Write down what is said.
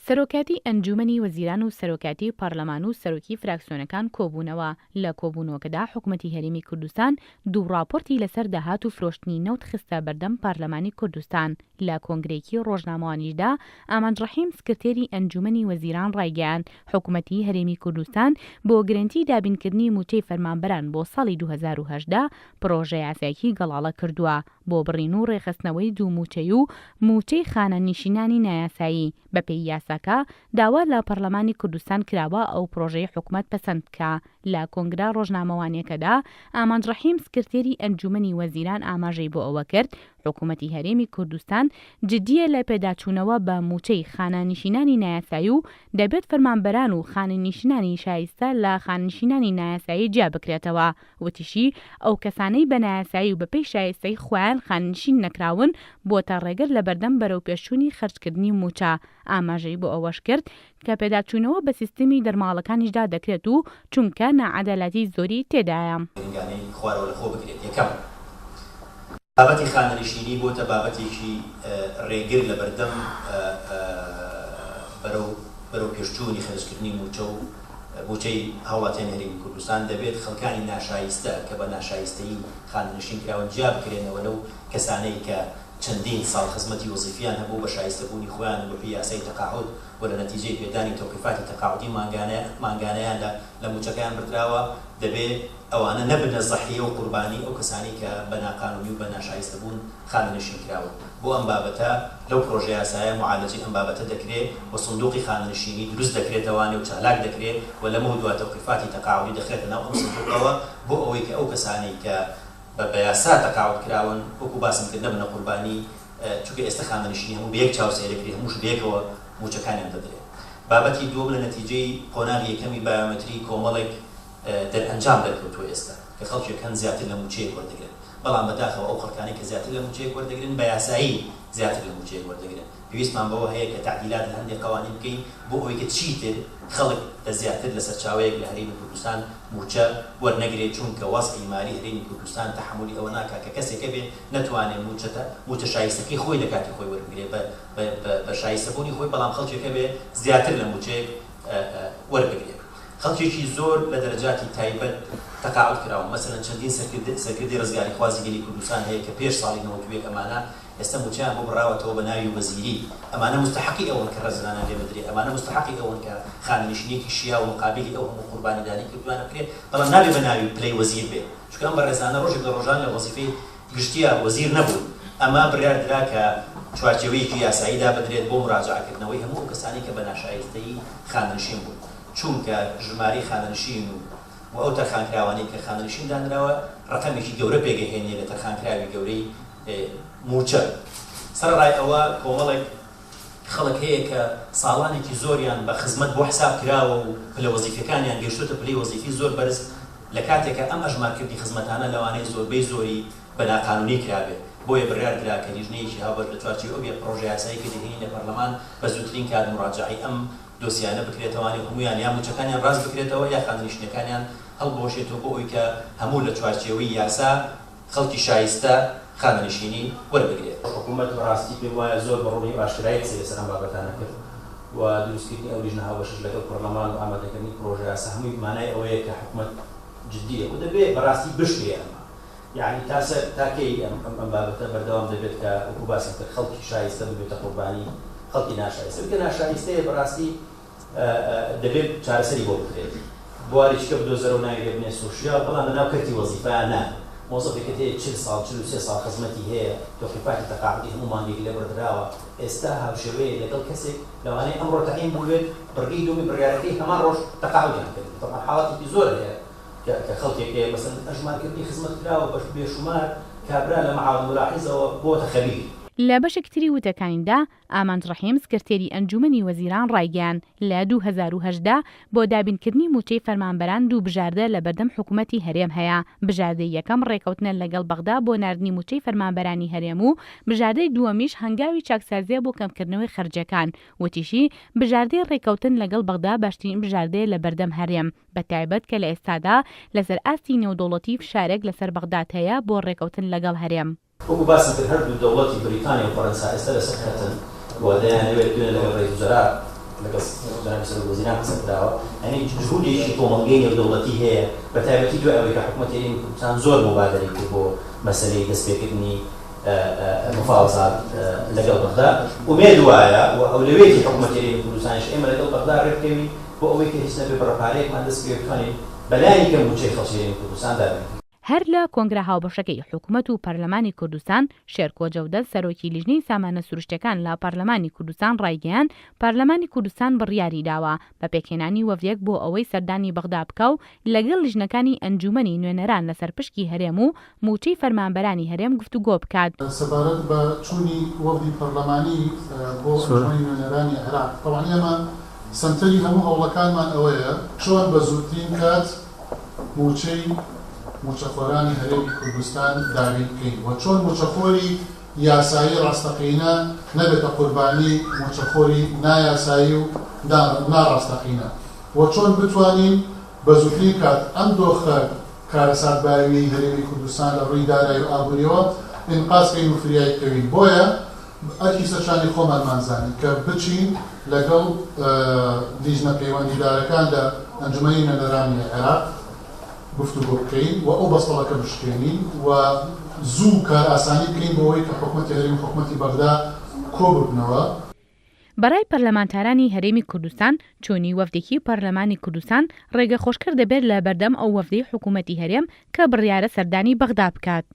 سەرۆکایەتی ئەنجوومەنی وەزیران و سەرۆکایەتی پەرلەمان و سەرۆکی فراکسیۆنەکان کۆبوونەوە، لە کۆبوونەوەکەدا حکومەتی هەرێمی کوردستان دوو ڕاپۆرتی لەسەر داهات و فرۆشتنی نەوت خستە بەردەم پارلەمانی کوردستان، لە کۆنگرەیەکی ڕۆژنامەوانیشدا ئامانج ڕەحیم سکرتێری ئەنجوومەنی وەزیران ڕایگەیاند، حکومەتی هەرێمی کوردستان بۆ گرەنتی دابینکردنی مووچەی فەرمانبەران بۆ ساڵی 2018 پڕۆژەیاسایەکی گەڵاڵە کردووە. بۆ بڕین و ڕێکخستنەوەی دوو مووچەی و مووچەی خانەنشینانی نایاسایی، بەپێی یاساکە داوا لە پەڕلەمانی کوردستان کراوە ئەو پڕۆژەی حکومەت پەسەند بکا. لە کۆنگرە ڕۆژنامەوانیەکەدا ئامانج ڕەحیم سکرتێری ئەنجومەنی وەزیران ئاماژەی بۆ ئەوە کرد حکومەتی هەرێمی کوردستان جدییە لە پێداچوونەوە بە مووچەی خانەنشینانی نایاسایی و دەبێت فەرمانبەران و خانەنشینانی شایستە لە خانەنشینانی نایاسایی جیا بکرێتەوە. وتیشی، ئەو کەسانەی بە نایاسایی و بەپێی شایستەی خۆیان خانەنشین نەکراون، بووەتە ڕێگر لەبەردەم بەرەوپێشچوونی خەرجکردنی مووچە. ئاماژەی بۆ ئەوەشکرد، کە پێداچوونەوە بە سیستمی دەرماڵەکانیشدا دەکرێت و چونکە ناعەدالەتی زۆری تێدایە. گرنگانەی خوارەوە لەخۆ بگرێت، یەکەم، بابەتی خانەنشینی بۆتە بابەتێکی رێگر لەبەردەم بەرەو بەرەوپێشچوونی خەرجکردنی مووچە و مووچەی هاوڵاتیانی هەرێمی کوردستان، دەبێت خەڵکانی ناشایستە کە بە ناشایستەیی خانەنشین کراون جیا بکرێنەوە لەو کەسانەی کە چەندین ساڵ خزمەتی وەزیفیان هەبوو بە شایستەبوونی خۆیان و بەپێی یاسای تەقاعود و لە نەتیجەی پێدانی تەوقیفاتی تەقاعودی مانگانە مانگانەیان لە لە مووچەکەیان بردراوە دەبێ ئەوانە نەبنە زەحیە و قوربانی ئەو کەسانەی کە بە ناقانونی و بە ناشایستە بوون خانەنشین کراون. بۆ ئەم بابەتە لەو پرۆژەیاسایە موعالەجەی ئەم بابەتە دەکرێ و سندوقی خانەنشینی دروست دەکرێتەوانێ و چالاک دەکرێ و لەمەودوا تەوقیفاتی تەقاعودی دەخرێتە ناو ئەم سندوقەوە بۆ ئەوەی کە ئەو کەسانەی کە بە بەیاسا تەقاعود کراون وەکو باسم کرد نەبنە قوربانی چونکە ئێستە خانەنشینی هەموو بە یەک چاو سەیرەکرێ هەمووش بەیەکەوە موچەکانیان دەدرێ. بابەتی دووەم لە نەتیجەی قۆناغی یەکەمی بایۆمەتری کۆمەڵێک دەرئەنجام دەرکەوتووە ئێستا کە خەڵکێک هەن زیاتر لە مووچەیەک وەردەگرن، بەڵام بەداخەوە ئەو خەڵکانەی کە زیاتر لە مووچەیەک وەردەگرن بە یاسایی زیاتر لە مووچەیەک وەردەگرن. پێویستمان بەوە هەیە کە تەعدیلات لە هەندێک قەوانین بکەین بۆ ئەوەی کە چیتر خەڵک لە زیاتر لە سەرچاوەیەک لە هەرێمی کوردستان مووچە وەرنەگرێت چونکە وەزعی مالی هەرێمی کوردستان تەحەمولی ئەوە ناکات کە کەسێک هەبێ نەتوانێ مووچە مووچە شایستەکەی خۆی لە کاتی خۆی وەربگرێ بە بە شایستەبوونی خۆی بەڵام خەڵکێک هەبێ زیاتر لە مووچەیەک وەربگرێت. خەڵکێکی زۆر لە دەرەجاتی تایبەت تەقاعود کراون، مەسەلەن چەندین سەرکردەی ڕزگاریخوازی گەلی کوردستان هەیە کە پێش ساڵی 91 ئەمانە ئێستا مووچەیان بۆ بڕاوەتەوە بە ناوی وەزیری، ئەمانە موستەحەقی ئەوەن کە ڕێزلێنانیان لێ بدرێ، ئەمانە موستەحەقی ئەوەن کە خانەنشینییەکی شیاو موقابیلی ئەو هەموو قوربانیدانەی کردوویانە بکرێ، بەڵام نابێ بە ناوی پلەی وەزیر بێ، چونکە ئەم بەڕێزانە ڕۆژێک لە ڕۆژان لە وەزیفەی گشتییە وەزیر نەبوون، ئەمە بڕیار درا کە چوارچێوەیەکی یاسایی دابنرێت بۆ موراجەعەکردنەوەی هەموو ئەو کەسانەی کە بە ناشایستەیی خانەنشین بوون، چونکە ژمارەی خانەنشین و و ئەو تەرخانکراوانەی کە خانەنشین دانراوە ڕەقەمێکی گەورە پێگەهێنێ لە تەرخانکراوی گەورەی مووچە. سەرەڕای ئەوە کۆمەڵێک خەڵک هەیە کە ساڵانێکی زۆریان بە خزمەت بۆ حساب کراوە و پلە وەزیفیەکانیان گەیشتۆتە پلەی وەزیفی زۆر بەرز لە کاتێکا ئەم ئەژمارکردنی خزمەتانە لەوانەیە زۆربەی زۆری بە ناقانونی کرابێ بۆیە بڕیار درا کە لیژنەیەکی هاوبەش لە چوارچێوەی ئەو پڕۆژەیاسایەی کە دەهێنینە پەڕلەمان بە زووترین کات موڕاجەعەی ئەم دۆسیانە بکرێتەوانێ و هەموویان یا مووچەکانیان ڕاست بکرێتەوە یا خانەنشینەکانیان هەڵبوەشێتەوە بۆ ئەوەی کە هەموو لە چوارچێوەی یاسا خەڵکی شایستە خانەنشینی وەربگرێت. حکومەت بەڕاستی پێم وایە زۆر بە ڕوونی و ئاشکرایی قسەی لەسەر ئەم بابەتانە کرد و دروستکردنی ئەو لیژنە هاوبەشەش لەگەڵ پەرلەمان و ئامادەکردنی پرۆژەیاسا هەمووی مانای ئەوەیە کە حکومەت جدییە و دەبێ بەڕاستی بشکێ ئەمە یەعنی تا سەر تا کەی ئەم ئەم بابەتە بەردەوام دەبێت کە وەکو باسم کرد خەڵکی شایستە ببێتە قوربانی خەڵکی ناشایستە ئەوی کە ناشایستەیە بەڕاستی دەبێت چارەسەری بۆ بکرێت بوارێکی کە بدۆزەرەوە ناوی لێ بنێ سۆشیال بەڵام لەناو کەرتی وەزیفە نا مۆزەفێکت هەیە 40 ساڵ 43 ساڵ خزمەتی هەیە تۆقیفاتی تەقاعودی هەموو مانگێک لێ بڕدراوە ئێستا هاوشێوەیە لەگەڵ کەسێک لەوانەیە ئەمڕۆ تەعین بووبێت بڕگەی دووەمی بڕیارەکەی هەمان ڕۆژ تەقاعودیان کرد تەبعەن حاڵەتێکی زۆر هەیە کە خەڵکێک هەیە مەسەلەن ئەژمارکردنی خزمەت کراوە بە بێشومار کابرا لە معاون ملاحیزەوە بۆتە خەبیر. لە بەشێکی تری وتەکانیدا ئامانج ڕەحیم سکرتێری ئەنجوومەنی وەزیران ڕایگەیاند، لە 2018 بۆ دابینکردنی مووچەی فەرمانبەران دوو بژاردە لەبەردەم حکومەتی هەرێم هەیە، بژاردەی یەکەم ڕێکەوتنە لەگەڵ بەغدا بۆ ناردنی مووچەی فەرمانبەرانی هەرێم و بژاردەی دووەمیش هەنگاوی چاکسازییە بۆ کەمکردنەوەی خەرجیەکان، وتیشی، بژاردەی ڕێکەوتن لەگەڵ بەغدا باشترین بژاردەیە لەبەردەم هەرێم. بەتایبەت کە لە ئێستادا لەسەر ئاستی نێودەوڵەتی فشارێک لەسەر بەغداد هەیە بۆ ڕێکەوتن لەگەڵ هەرێم. وەکو باسم کرد هەردوو دەوڵەتی بریتانیا و فەرەنسا ئێستا لەسەر خەتن و دەیانەوێت دوێنێ لەگەڵ رئیس وزەرا لەگەڵ جەنابی سەرۆک وەزیران قسە کراوە، یانی جهودێکی کۆمەڵگەی نێودەوڵەتی هەیە بە تایبەتی دوای ئەوەی کە حکومەتی هەرێمی کوردستان زۆر موبادەرەی کرد بۆ مەسەلەی دەستپێکردنی مفاوەزات لەگەڵ بەغدا، ئومێد وایە و ئەولەویەتی حکومەتی هەرێمی کوردستانیش ئێمە لەگەڵ بەغدا رێبکەوین بۆ ئەوەی کە هیچ نەبێ بڕە پارەیەکمان دەست بکەوێت بتوانین بەلایەنی کەم مووچەی خەڵکی هەرێمی کوردستان دابین بکەین. هەر لە کۆنگرە هاوبەشەکەی حکومەت و پەرلەمانی کوردستان، شێرکۆ جەودەت سەرۆکی لیژنەی سامانە سروشتیەکان لە پەرلەمانی کوردستان ڕایگەیاند، پەرلەمانی کوردستان بڕیاریداوە بە پێکهێنانی وەفدێک بۆ ئەوەی سەردانی بەغدا بکا و لەگەڵ لیژنەکانی ئەنجوومەنی نوێنەران لەسەر پشکی هەرێم و مووچەی فەرمانبەرانی هەرێم گفتوگۆ بکات. سەبارەت بە چوونی وەفدی پەرلەمانی بۆ ئەنجومەنی نوێنەرانی عێراق، تەبعەن ئێمە سەنتەری هەموو هەوڵەکانمان ئەوەیە چۆن بە زووترین کات مووچەی مووچەخۆرانی هەرێمی کوردستان دابین بکەین و چۆن مووچەخۆری یاسایی ڕاستەقینە نەبێتە قوربانی مووچەخۆری نایاسایی و ناڕاستەقینە و چۆن بتوانین بە زووترین کات ئەم دۆخە کارەساتباویەی هەرێمی کوردستان لە ڕووی دارایی و ئابووریەوە ئینقاز کەین و فریای بکەوین. بۆیە ئەرکی سەرشانی خۆمانمان زانی کە بچین لەگەڵ لیژنە پەیوەندیدارەکان لە ئەنجومەنی نوێنەرانی عێراق گفتوگۆ بکەین و ئەو بەستەڵەکە بشکێنین و زوو کارئاسانی بکەین بۆ ئەوەی کە حکومەتی هەرێم و حکومەتی بەغدا کۆببنەوە. بەڕای پەرلەمانتارانی هەرێمی کوردستان، چوونی وەفدێکی پەرلەمانی کوردستان ڕێگەخۆشکەر دەبێت لە بەردەم ئەو وەفدەی حکوومەتی هەرێم کە بڕیارە سەردانی بەغدا بکات.